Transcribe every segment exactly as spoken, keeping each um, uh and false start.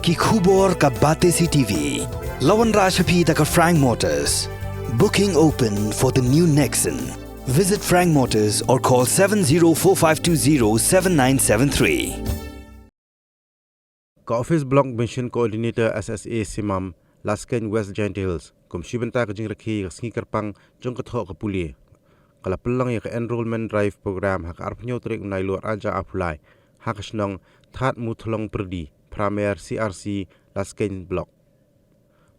Ki khubor ka Batesi T V. La wanrah sha phi da ka Frank Motors. Booking open for the new Nexon. Visit Frank Motors or call seven zero four five two zero seven nine seven three. Ka Office Block Mission Coordinator S S A Simam, Laskein West Jaintia Hills, kum shi bynta ka jingrakhe ïa ka sngi kyrpang jong ka thoh ka pule, ka la pynlong ïa ka Enrollment Drive Program ha ka arphew tarik u Nailur arhajar arphew lai ha ka shnong Thadmuthlong Pyrdi, Pramer C R C, Laskein Block.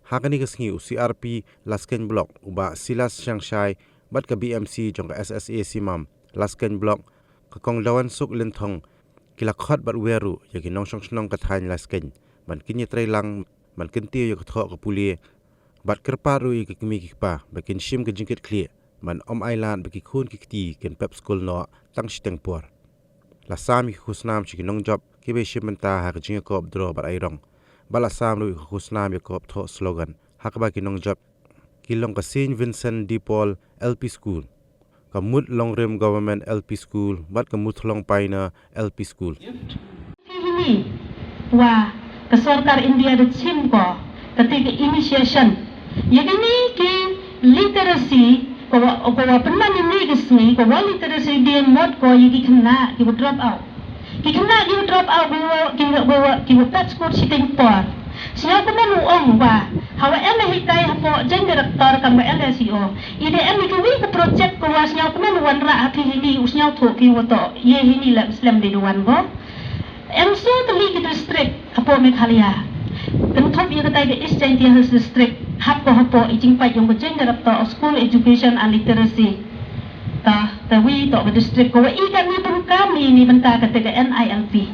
Ha kane ka sngi u C R P Laskein Block, u Bah Silas Shangshai, bad ka B M C jong ka S S A Simam, Laskein Block, ka Kong Dawansuk Lynthong, ki la khot bad wer ruh ïa ki nongshong shnong ka thaiñ Laskein ban kin ïatreilang, ban kyntiew ïa ka thoh ka pule, bad kyrpad ruh ïa ki kmie ki kpa ba kin shim ka jingkitkhlieh ban ym ailad ba ki khun ki kti kin pep skul noh tang shiteng por. La sam ïa ki khusnam sha ki nongjop kiba ïashim bynta ha ka jingïakop draw bad airong, bad la sam ruh ïa ka khusnam ïakop thoh slogan, ha kaba ki nongjop ki long ka Saint Vincent de Paul L P School, ka Mut Longrim Government L P School, bad ka Muthlong Pioneer L P School. Phi hini, wa ka sorkar India da chim ko kata ka initiation ïa kine ki literacy, ko wa, ko wa pynman ïa kine ki sngi, ko wa literacy day, mut ko ïa ki khynnah kiwa drop out. Ki khynnah kiwa drop out, kiwa, kiwa, kiwa, kiwa pep skul shiteng por. Sngewkmen u ong wa, hawa em hikai hapoh jong director kam wa L S E O, i da em ïa kiwi ki project ko wa sngewkmen u wanrah ha phi hini, u sngewthuh phi wa toh ïa hini la slem de duwan ko. Em so tylli ki district hapoh Meghalaya, kynthup ïa katai ka East Jaintia Hills District, hap ko hapoh i jingpait jong ka Joint Director of School Education and Literacy. Ta, tawi toh ka district ko wa i kane pun kam i ni bynta kata ka N I L P.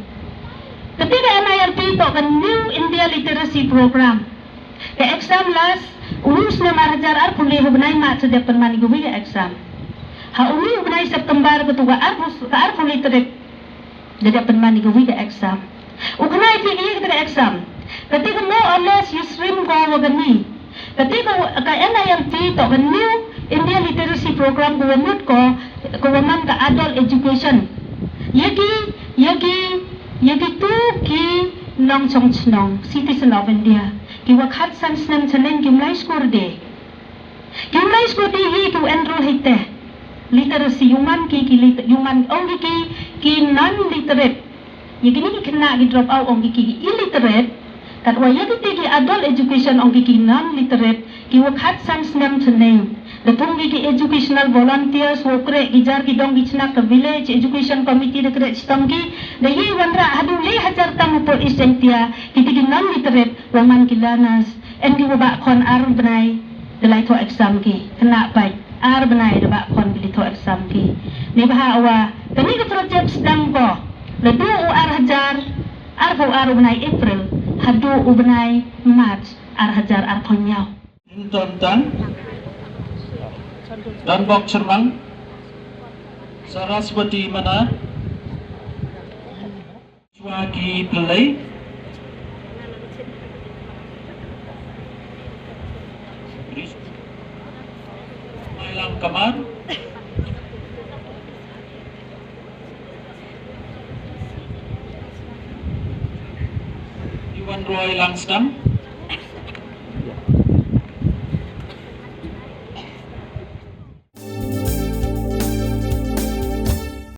Kata ka N I L P toh ka New India Literacy Program. Ka exam last u snem arhajar arphew lai ha u bnai March da dep pynman ïa kawi ka exam. Ha u bnai September katu ka arphew, ka arphew lai tarik da dep pynman ïa kawi ka exam. U khnai phi ïa kata ka exam, kata ka more or less ïa shim ko wa kani. Kata ka, ka N I L P toh ka New India Literacy Program ko wa mut ko, ko wa man ka adult education ïa ki, ïa ki, ïa kitu ki nongshong shnong, citizen of India, kiwa khatsan snem chyneng, kim lai skul de. Kim lai skul de hi, kim enroll hi te. Literacy, u man ki, ki lit-, u man, ong ki, ki, ki non-literate. Ïa kine ki khynnah ki drop out, ong ki, ki illiterate. Katwa ïa kite ki adult education, ong ki, ki non-literate, kiwa khatsan snem chyneng. Da pung ki, ki educational volunteers, wa kreh ki jar ki dong ki chnak, ka village education committee da kreh chitom ki. Da ïa wanrah haduh lai hajar tam hapoh East Jaintia, kite ki non-literate, wa man ki learners. Em kiwa bah khon ar bnai da lai thoh exam ki, khynnah paid ar bnai da bah khon ki lai thoh exam ki. Neibhah wa kane ka project sdang ko naduh u arhajar arphew ar u bnai April haduh u bnai March arhajar arphew hynñiew. Inton Tang, Donbok Chyrmang, Saraswati Mana, Chwa ki Pillai. Mailam Kamar. Iwan Roy Langstam.